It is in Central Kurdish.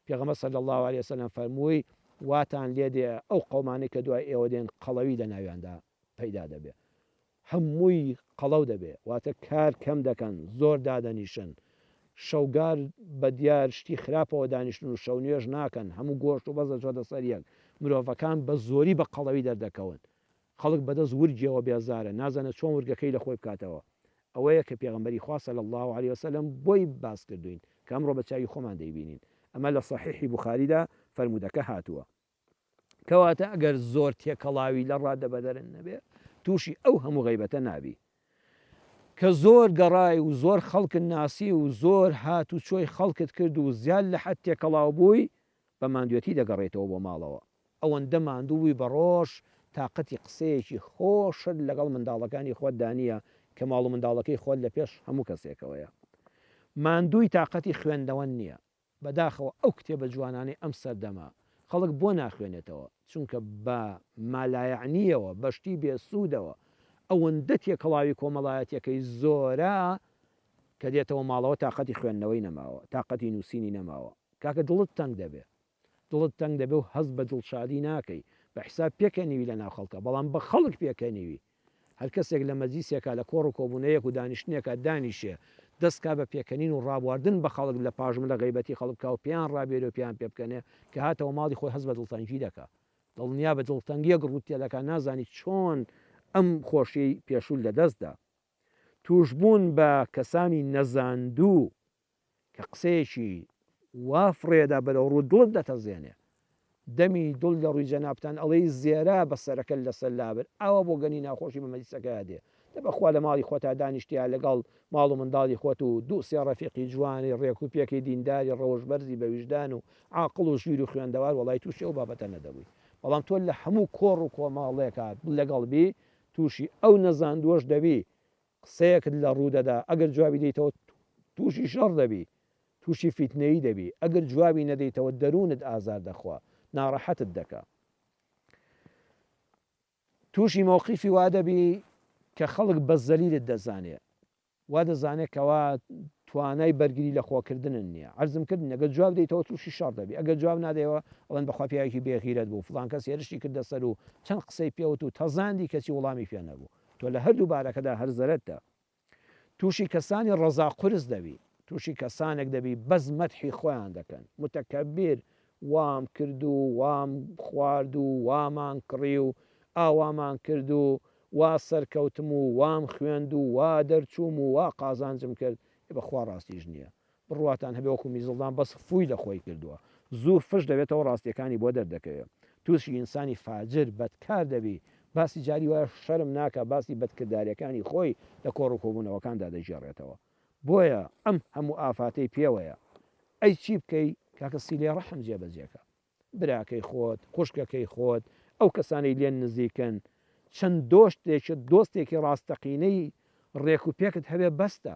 پێغەمبەر صلی اللە علیە وسلم فەرمووی واتان لێ دێ ئەو قەومانەی کە دوای ئێوە دێن قەڵەوی لە ناویاندا پەیدا دەبێ هەمووی قەڵەو دەبێ واتە کار کەم دەکەن زۆر دادەنیشن شەوگار بە دیار شتی خراپەوە دانیشتن و شەو نوێژ ناکەن هەموو گۆشت و بەس دەچۆتە سەر یەک مرۆڤەکان بە زۆری بە قەڵەوی دەردەکەون خەڵک بەدەست ورگیەوە بێزارە نازانێت چۆن ورگەکەی لە خۆی بکاتەوە ئەوەیە کە پێغەمبەری خوا صلی اللە علیە وسلم بۆی باس کردوین کە ئەمڕۆ بە چاوی خۆمان دەیبینین ئەمە لە صحیحی بوخاریدا فەرموودەکە هاتووە. کەواتە ئەگەر زۆر تێکەڵاوی لە ڕادەبەدەرن نەبێ تووشی ئەو هەموو غەیبەتە نابی. کە زۆر گەڕای و زۆر خەڵکت ناسی و زۆر هات و چۆی خەڵکت کرد و زیاد لە حەد تێکەڵاو بووی بە ماندوێتی دەگەڕێیتەوە بۆ ماڵەوە. ئەوەندە ماندوو بووی بە ڕۆژ تاقەتی قسەیەکی خۆشت لەگەڵ منداڵەکانی خۆتدا نییە کە ماڵ و منداڵەکەی خۆت لە پێش هەموو کەسێکەوەیە. ماندووی تاقەتی خوێندنەوەت نییە. بەداخەوە ئەو کتێبە جوانانەی ئەم سەردەمە خەڵک بۆ ناخوێنێتەوە؟ چونکە بە مالایەعنییەوە، بە شتی بێ سوودەوە، ئەوەندە تێکەڵاوی کۆمەڵایەتیەکەی زۆرە کە دێتەوە ماڵەوە تاقەتی خوێندنەوەی نەماوە، تاقەتی نووسینی نەماوە. کاکە دڵت تەنگ دەبێ. دڵت تەنگ دەبێ و هەست بە دڵشادی ناکەی. بە حیساب پێکەنیوی لە ناو خەڵکا، بەڵام بە خەڵک پێکەنیوی. هەر کەسێک لە مەجلیسێکا لە کۆڕ و کۆبوونەیەک و دانیشتنێکا دانیشێ دەست کا بە پێکەنین و ڕابواردن بە خەڵک لە پاش ملە غەیبەتی خەڵک بکا و پێیان ڕابێرێ و پێیان پێ بکەنێ کە هاتەوە ماڵی خۆی هەست بە دڵتەنگی دەکا دڵنیا بە دڵتەنگیەک ڕووت تێ دەکا نازانی چۆن ئەم خۆشیەی پێشوو لە دەست دا. تووشبوون بە کەسانی نەزاندوو کە قسەیەکی وا فڕێدا بەرەو ڕووت دڵت دەتەزێنێ. دەمی دڵ لە ڕووی جەنابتان ئەڵێی زێرا بە سەرەکەت لەسەر لابر ئاوا بۆ گەنی ناخۆشی بە مەجلیسەکەیا دێ. دە بەخوا لە ماڵی خۆتا دانیشتیا لەگەڵ ماڵ و منداڵی خۆت و دوو سێ ڕەفیقی جوانی ڕێک و پێکی دینداری ڕەوشت بەرزی بە ویژدان و عاقڵ و ژیر و خوێندەوار وەڵای تووشی ئەو بابەتە نەدەبووی بەڵام تۆ لە هەموو کۆڕ و کۆمەڵێکا لەگەڵ بی تووشی ئەو نەزاندووەش دەبی قسەیەکت لە ڕوو دەدا ئەگەر جوابی دەیتەوە تووشی شەڕ دەبی تووشی فیتنەیی دەبی ئەگەر جوابی نەدەیتەوە دەروونت ئازار دەخوا ناڕەحەتت دەکا تووشی مەوقیفی وا دەبی کە خەڵک بە زەلیلت دەزانێ وا دەزانێ کەوا توانای بەرگری لە خۆکردنن نییە عەرزم کردن ئەگەر جواب دەیتەوە تووشی شەڕ دەبی ئەگەر جواب نادەیەوە ئەڵێن بەخوا پیاوێکی بێ غیرەت بوو فڵان کەس هێرشی کردە سەر و چەند قسەی پێوت و تەزاندی کەچی وڵامی پێ نەبوو تۆ لە هەردوو بارەکەدا هەر زەرەرتە. تووشی کەسانی ڕەزا قورس دەبی، تووشی کەسانێک دەبی بەس مەدحی خۆیان دەکەن، متکبر، وام کرد و وام خوارد و وامان کڕی و ئاوامان کرد و وا سەرکەوتم و وام خوێند و وا دەرچووم و وا قازانجم کرد، ئێ بەخوا ڕاستیش نییە. بڕواتان هەبێ وەکو میزڵدان بەس فووی لە خۆی کردووە زوو فش دەبێتەوە ڕاستیەکانی بۆ دەردەکەوێ تووشی ئینسانی فاجر بەدکار دەبی باسی جاری وایە شەرم ناکا باسی بەدکرداریەکانی خۆی لە کۆڕ و کۆبوونەوەکاندا دەگێڕێتەوە بۆیە ئەم هەموو ئافاتەی پێوەیە ئەی چی بکەی کاکە سیلەی ڕەحم جێبەجێکە براکەی خۆت خوشکەکەی خۆت ئەو کەسانەی لێن نزیکن چەند دۆشتێکی دۆستێکی ڕاستەقینەی ڕێک و پێکت هەبێ بەستە.